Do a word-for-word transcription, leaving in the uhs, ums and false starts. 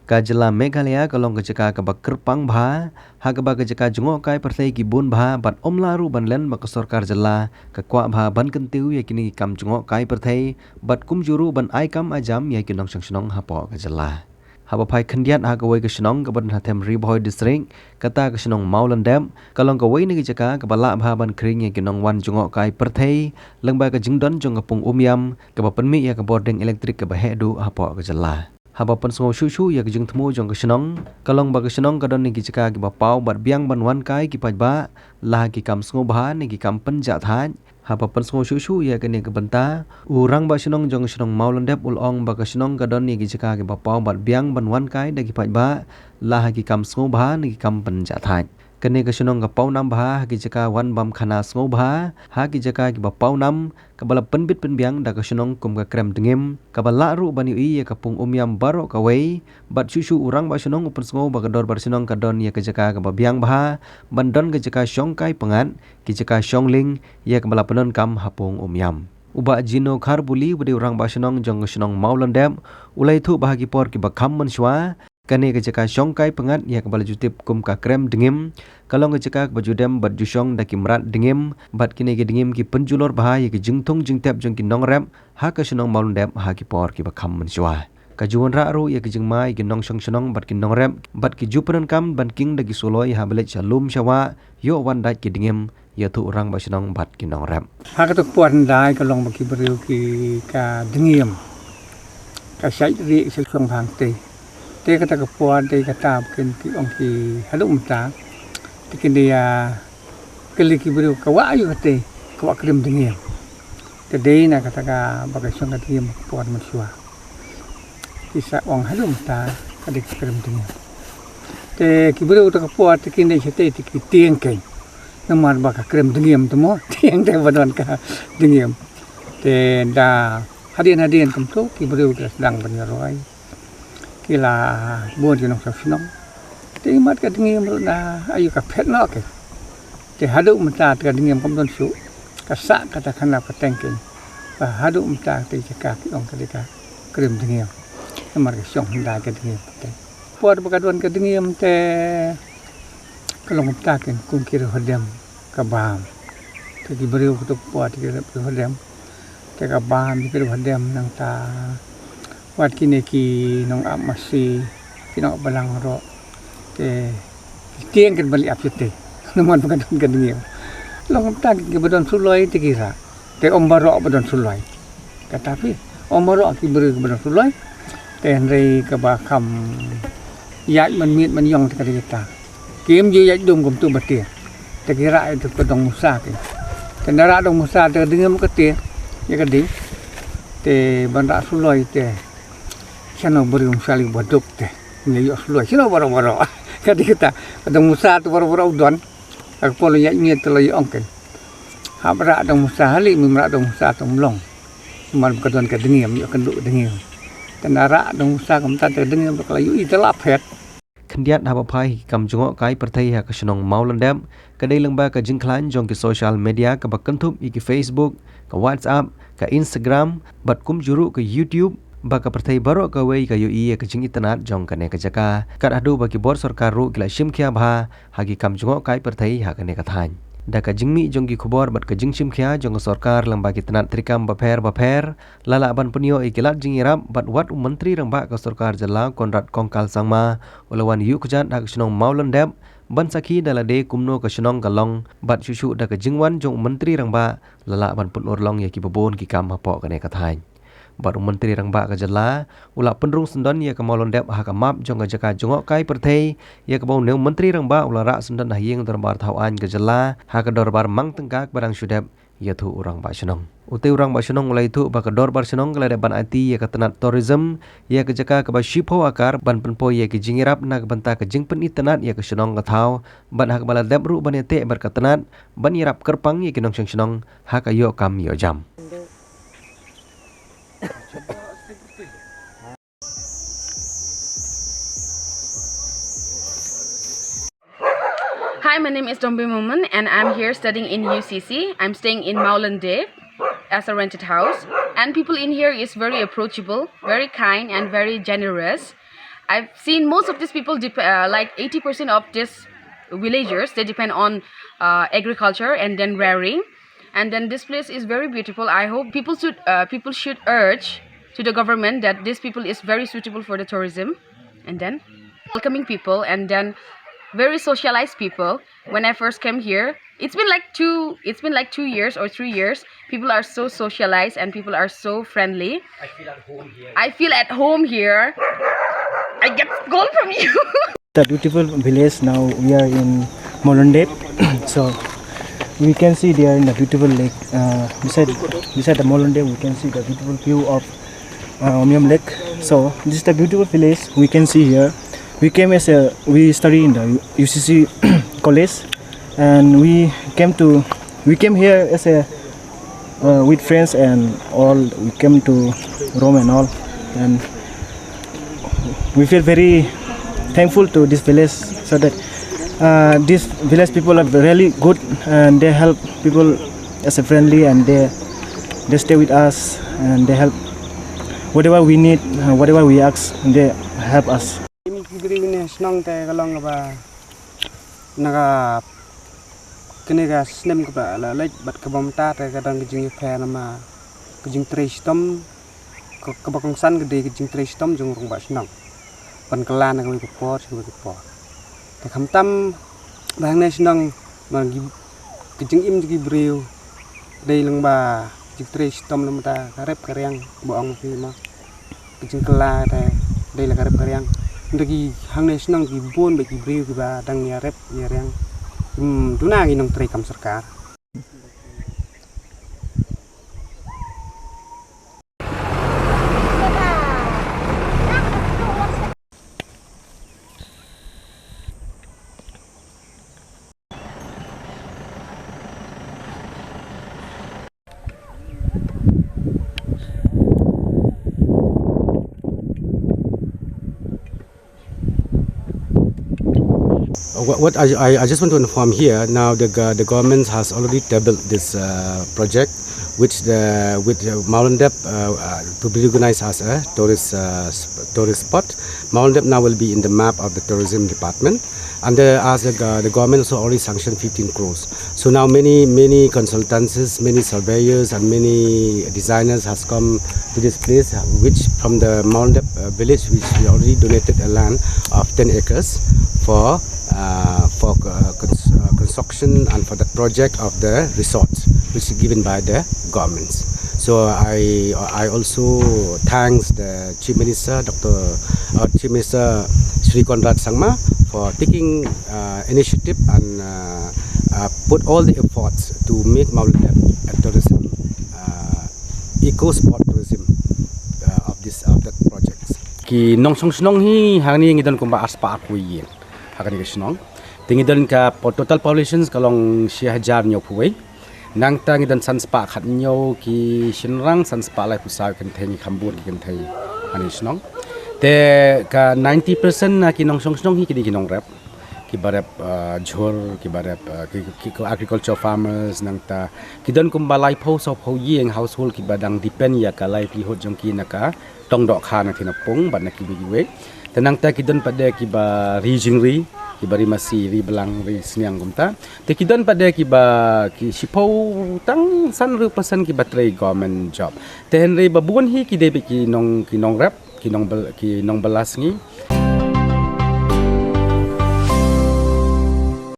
Ka jylla Meghalaya ka long ka jaka kaba kyrpang bha, ha kaba ka jaka jngohkai pyrthei ki bun bha, bad ym lah ruh ban len ba ka sorkar jylla ka kwah bha ban kyntiew ïa kine ki kam jngohkai pyrthei, bad kumjuh ruh ban ai kam ai jam ïa ki nongshong shnong hapoh ka jylla. Haba phai khyndiat ha kawei ka shnong kaba don ha them Ri Bhoi District, kata ka shnong Mawlyndep, ka long kawei na ki jaka kaba lah bha ban khring ïa ki nongwan jngohkai pyrthei, lyngba ka jingdon jong ka pung Umiam, kaba pynmih ïa ka bording elektrik kaba heh duh hapoh ka jylla. Haba pynsngew shuh shuh ïa ka jingthmu jong ka shnong, ka long ba ka shnong ka don na ki jaka kiba paw bad biang ban wan kai ki paidbah, la ha ki kam sngewbha ne ki kam pynjahthait. Haba pynsngew shuh shuh ïa kane ka bynta, u rangbah shnong jong ka shnong Mawlyndep u la ong ba ka shnong ka don na ki jaka kiba paw bad biang ban wan kai da ki paidbah, la ha ki kam sngewbha ne ki kam pynjahthait. Kane ka shnong ka paw nam bha ha ki jaka wan bam khana sngewbha, ha ki jaka kiba paw nam, kaba la pynbit pynbiang da ka shnong kum ka krem dngiem, kaba lah ruh ban ïohi ïa ka pung Umiam baroh kawei, bad shuh shuh u rangbah shnong u pynsngew ba ka dorbar shnong ka don ïa ka jaka kaba biang bha ban don ka jaka shongkai pyngngad, ki jaka shongling, ïa kaba la pyndonkam ha pung Umiam. U Bah Jino Kharbuli, uba dei u rangbah shnong jong ka shnong Mawlyndep, u la ïathuh ba ha ki por kiba kham mynshuwa, kane ka jaka shongkai pyngngad ïa kaba la ju tip kum ka krem dngiem, ka long ka jaka kaba ju dem bad ju shong da ki mrad dngiem, bad kine ki dngiem ki pynjulor bha ïa ki jingthung jingtep jong ki nongrep ha ka shnong Mawlyndep ha ki por kiba kham mynshuwa. Ka ju wanrah ruh ïa ki jingma ïa ki nongshong shnong bad ki nongrep, bad ki ju pyndonkam ban king da ki suloi haba leit sha lum sha wah, ïoh wan dait ki dngiem, ïathuh u rangbah shnong bad ki nongrep. Ha kata ka por hyndai ka long ba ki briew ki ka dngiem ka shait rieh sha shong bha hangtei. Te kata ka por te kata ba kin ki ong ki haduh mynta te kin da ïa kylli ki briew ka wah aïu katei, ka wah krem dngiem. Te dei na kata kaba ka shong ka dngiem ka por mynshuwa. Ki sa ong haduh mynta ka dei ka krem dngiem. Te ki briew kata ka por te kin dei shatei te ki tieng kein. Namar ba ka krem dngiem te mo, tieng te ba don ka dngiem. Te da hadien hadien kumto ki briew ki la sdang ban ïaroi. Ki la bun ki nongshong shnong. Te imat ka dngiem ruh na aïu ka phet noh kein. Te haduh mynta te ka dngiem kam don shuh. Ka sah kata ka nap ka teng kein. Ba haduh mynta te jaka ki ong ka dei ka krem dngiem. Namar ka shong hyndai ka dngiem ka teng. Por ba ka don ka dngiem te ka long kumta kein kum ki riewhadem ka bam. Te ki briew kito ki por te ki riewhadem te ka bam ki riewhadem nangta. Wat kine ki nongap masi, ki nongap balang ruh. Te ki tieng kein ban leit ap shatei. Namar ba ka don ka dngiem. Long kumta kein kiba don suloi te ki rah. Te ym baroh ba don suloi. Kata phi, ym baroh ki briew ba don suloi. Te hynrei kaba kham ïaid man miet man ïong te ka dei kata. Kim ju ïaid dum kumto ba tieng. Te ki rah ïa ka dong musa kein. Te na rah dong musa te ka dngiem ka tieng ïa ka ding. Te ban rah suloi te shano briew musa li ba duk te. Ngi ïoh suloi shano baroh baroh. Ka dei kata ka dong musa te baroh baroh u don. Ka por ïaid miet te la ïoh ong kein. Hap rah dong musa hali, mim rah dong musa te ym long. Namar ba ka don ka dngiem, ïoh kynduh dngiem. Te na rah dong musa kumta te ka dngiem ba ka la ïohi te la phet. Khyndiat haba phai ha ki kam jngohkai pyrthei ha ka shnong Mawlyndep, ka dei lyngba ka jingkhlaiñ jong ki social media kaba kynthup ïa ki Facebook, ka WhatsApp, ka Instagram, bad kumjuh ruh ka YouTube, ba ka pyrthei baroh kawei ka ïohi ïa ka jingitynnad jong kane ka jaka. Kat haduh ba ki bor sorkar ruh ki la shim khia bha ha ki kam jngohkai pyrthei ha kane ka thaiñ. Da ka jingmih jong ki khubor bad ka jingshim khia jong ka sorkar lyngba ki tnat treikam bapher bapher, la lah ban pynïoh ïa ki lad jingïarap bad wat u Myntri Rangbah ka sorkar jylla Conrad Kongkal Sangma u la wan ïuh kjat ha ka shnong Mawlyndep ban sakhi da lade kumno ka shnong ka long bad shuh shuh da ka jingwan jong u Myntri Rangbah la lah ban pynurlong ïa kiba bun ki kam hapoh kane ka thaiñ. Bad u Myntri Rangbah ka jylla u la pynrung syndon ïa ka Mawlyndep ha ka map jong ka jaka jngohkai pyrthei, ïa kaba une u Myntri Rangbah u la rah syndon ha ïing dorbar thaw aiñ ka jylla ha ka dorbar mang tyngka kaba dang shu dep, ïathuh u Rangbah Shnong. Ute u Rangbah Shnong u la ïathuh ba ka dorbar shnong ka la dep ban aiti ïa ka tnat tourism ïa ka jaka kaba shiphew akar ban pynpoi ïa ki jingïarap na ka bynta ka jingpynitynnad ïa ka shnong ka thaw, bad ha kaba la dep ruh ban ïateh bad ka tnat ban ïarap kyrpang ïa ki nongshong shnong ha ka ïoh kam ïoh jam. Hi, my name is Dombe Momin and I'm here studying in U C C. I'm staying in Mawlyndep as a rented house. And people in here is very approachable, very kind and very generous. I've seen most of these people, dep- uh, like eighty percent of these villagers, they depend on uh, agriculture and then rearing. And then this place is very beautiful. I hope people should uh, people should urge to the government that this people is very suitable for the tourism, and then welcoming people, and then very socialized people. When I first came here, it's been like two it's been like two years or three years. People are so socialized and people are so friendly. I feel at home here. I feel at home here. I get cold from you. The beautiful village. Now we are in Molondep. So we can see there in the beautiful lake, uh, beside beside the Molondep. We can see the beautiful view of uh, Umiam Lake. So this is the beautiful village we can see here. We came as a we study in the U C C college, and we came to we came here as a uh, with friends and all. We came to roam and all, and we feel very thankful to this village, so that uh, this village people are really good, and they help people as a friendly, and they they stay with us, and they help whatever we need, uh, whatever we ask, they help us. Imi ki briew ne shnong te ka long ba na ka kane ka snem kaba la leit bad kaba mynta te ka dang ka jingïapher namar ka jingtrei shitom, ka- kaba kongsan ka dei ka jingtrei shitom jong u rangbah shnong ban kylla na kawei ka por sha kawei ka por. Te khamtam ba hangne shnong ba ki- ka jingim jong ki briew dei lyngba jingtrei shitom, namar ka rep ka riang ba ong phi ma ka jingkylla te dei la ka rep ka riang. Nda ki hangne shnong ki bun ba ki briew kiba dang ïarep ïariang. Hmm, duna ki nongtrei kam sorkar. What, what I, I, I just want to inform here now, the, go- the government has already tabled this uh, project, which the with uh, Mawlyndep uh, uh, to be recognized as a tourist uh, sp- tourist spot. Mawlyndep now will be in the map of the tourism department, and the, as the, go- the government also already sanctioned fifteen crores. So now many many consultancies, many surveyors, and many designers has come to this place, uh, which from the Mawlyndep uh, village, which we already donated a land of ten acres for uh, for uh, cons- uh, construction and for the project of the resort, which is given by the governments. So I I also thanks the Chief Minister, Doctor uh, Chief Minister Shri Conrad Sangma for taking uh, initiative and uh, uh, put all the efforts to make Mawlyndep a tourism uh, eco sport tourism uh, of this of that project. Ki nongshong shnong hi hangne ngi don kumba arspah arphew ïing ha kane ka shnong. Te ngi don ka po- total populations ka long shi hajar hynñiewphew wei. Nangta ngi don sanspah khathynñiew ki shynrang, sanspah laiphew saw ki kynthei, ngi kham bun ki kynthei hangne shnong. Te ka ninety percent na ki nongshong shnong hi ki dei ki nongrep, kiba rep uh, jhur, kiba rep uh, ki, ki, ki agriculture farmers. Nangta ki don kumba laiphew sawphew ïing household kiba dang depend ïa ka livelihood jong ki na ka tong dohkha na thina pung bad na kiwei kiwei. Te nangta ki don pat de kiba ri jingri, kiba ri masi, ri blang, ri sniang kumta. Te ki don pat de kiba ki shiphew tang san hynriew percent kiba trei government job. Te hynrei ba bun hi ki dei bad ki nong ki nongrep, ki nong bel- ki nongbylla sngi.